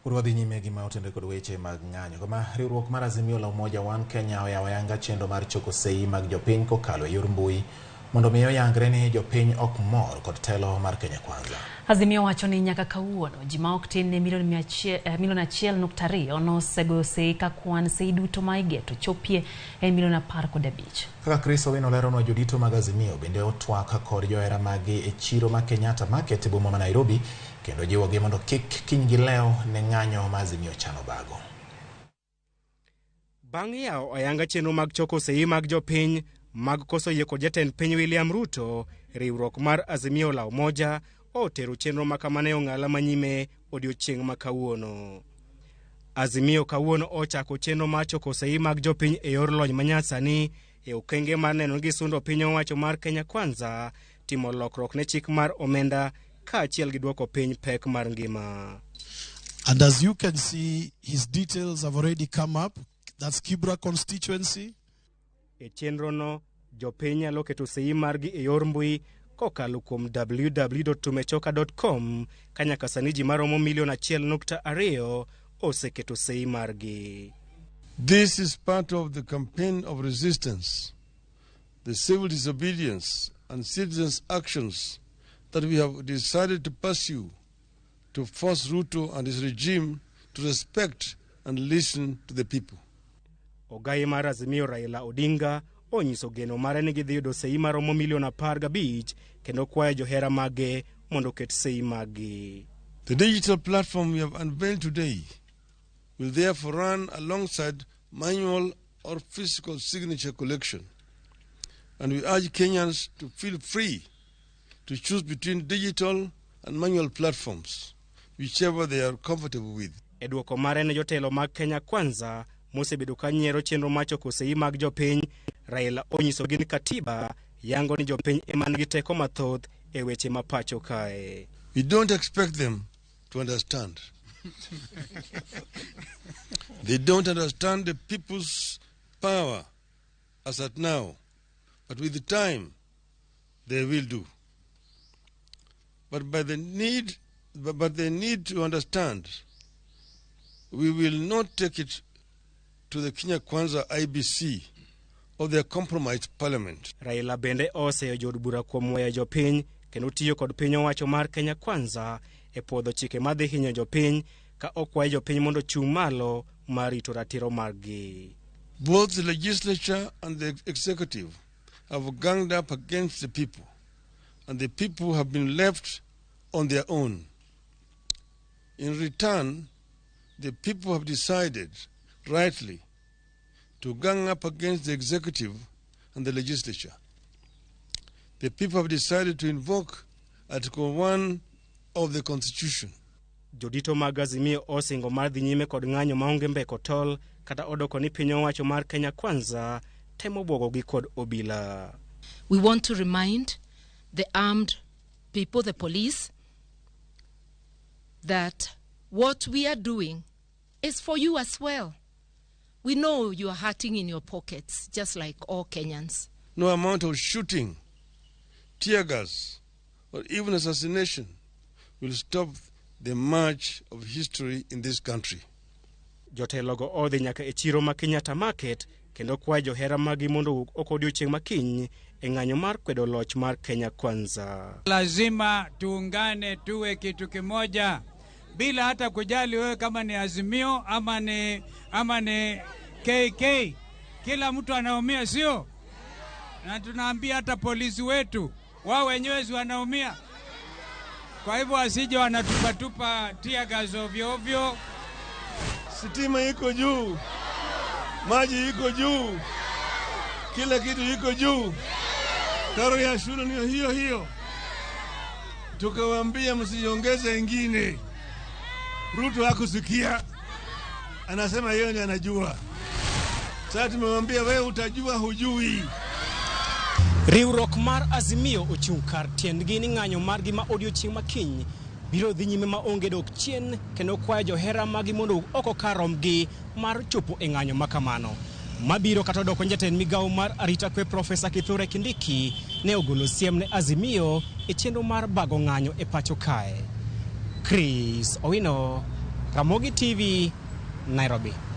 Koro wadhi nyime gi ma otenore kod weche mag ng'anyo. Kama riwruok mar Azimio la Umoja One Kenya oyawo ayanga chenro mar choko sei mag jopiny kokalo e yor mbui mondo mi oyangre ni jopiny ok mor kod telo mar Kenya Kwanza. Azimio wacho ni nyaka kawuono ji ma ok tin ne milion 1.2 nosegoyo sei ka kwan sei duto ma igeto chopie e milion 15. Kaka Chris Owino leronwa, jodito mag Azimio bende otwak kod johera maggi e chiro ma Kenyatta Market e boma ma Nairobi kendo jiwogi mondo kik kiny gilew ne ng'anyo ma Azimio chano bago. Bang' yawo ayanga chenro mag choko sei mag jopiny mag koso yie kod jatend piny William Ruto, riwruok mar Azimio la Umoja otero chenro ma kamano e ong'ala manyime odiochieng' ma kawuono. Azimio kawuono ochako chenro mar choko sei mag jopiny e yor lony manyasani e okenge mar neno ni gisundo piny owacho mar Kenya Kwanza timo lokruok ne chik mar omenda kaachiel gi dwoko piny pek mar ngima. And as you can see, his details have already come up. That's Kibra constituency. E chenrono, jopiny nyalo keto sei margi e yor mbui kokalo kuom www.tumechoka.com ka nyaka sani ji maromo milion 1.2 oseketo sei margi. This is part of the campaign of resistance, the civil disobedience and citizens' actions that we have decided to pursue to force Ruto and his regime to respect and listen to the people. Ogai mar Azimio Raila Odinga onyiso geno mare ni gidhi yudo sei maromo milion 15 kendo kwayo johera mage mondo oket sei maggi. The digital platform we have unveiled today will therefore run alongside manual or physical signature collection. And we urge Kenyans to feel free to choose between digital and manual platforms, whichever they are comfortable with. E duoko mare ne jotelo mag Kenya Kwanza mosebedo ka nyiero chenro mar choko sei mag jopiny, Raila onyisogi ni katiba yango ni jopiny ema nigi teko mathoth e weche ma pacho kae. We don't expect them to understand. They don't understand the people's power as at now, but with the time, they will do. But they need to understand we will not take it to the Kenya Kwanza IEBC or their compromised parliament. Raila bende oseyo jood bura kuom weyo jopiny kendo tiyo kod piny owacho mar Kenya Kwanza e puodho chike madhi hinyo jopiny ka okwayo jopiny mondo ochung' malo mar rito ratiro margi. Both the legislature and the executive have ganged up against the people, and the people have been left on their own. In return, the people have decided, rightly, to gang up against the executive and the legislature. The people have decided to invoke Article 1 of the Constitution. Jodito mag Azimio osingo mar dhi nyime kod ng'anyo maonge mbeko tol kata odoko ni piny owacho mar Kenya Kwanza temo bwogogi kod obila. We want to remind the armed people, the police, that what we are doing is for you as well. We know you are hurting in your pockets, just like all Kenyans. No amount of shooting, tear gas, or even assassination will stop the march of history in this country. Jotelogo odhi nyaka e chiro ma Kenyatta Market kendo kwayo johera maggi mondo owuok oko odiochieng' makiny e ng'anyo mar kwedo loch mar Kenya Kwanza. Lazima tuungane, tuwe kitu kimoja bila hata kujali wewe kama ni Azimio ama ni KK. Kila mtu anaumia, sio? Na tunaambia hata polisi wetu wao wenyewe si wanaumia. Kwa hivyo wasije wanatupatupa tear gas ovyo ovyo. Sitima iko juu, maji iko juu, kila kitu iko juu, karo ya shule ni hiyo hiyo. Tukawaambia msiongeze ingine. Ruto hakusikia, anasema yeye ndiye anajua. Sasa tumemwambia wewe utajua, hujui. Riwruok mar Azimio ochung' kar tiendgi ni ng'anyo margi ma odiochieng' makiny biro dhi nyime ma onge dok chien kendo kwayo johera maggi mondo owuok oko kar romgi mar chopo e ng'anyo ma kamano. Mabiro kata odoko ni jatend migawo mar arita kwe Profesa Kithure Kindiki ne ogolo siem ne Azimio e chenro mar bago ng'anyo e pacho kae. Chris Owino, Ramogi TV, Nairobi.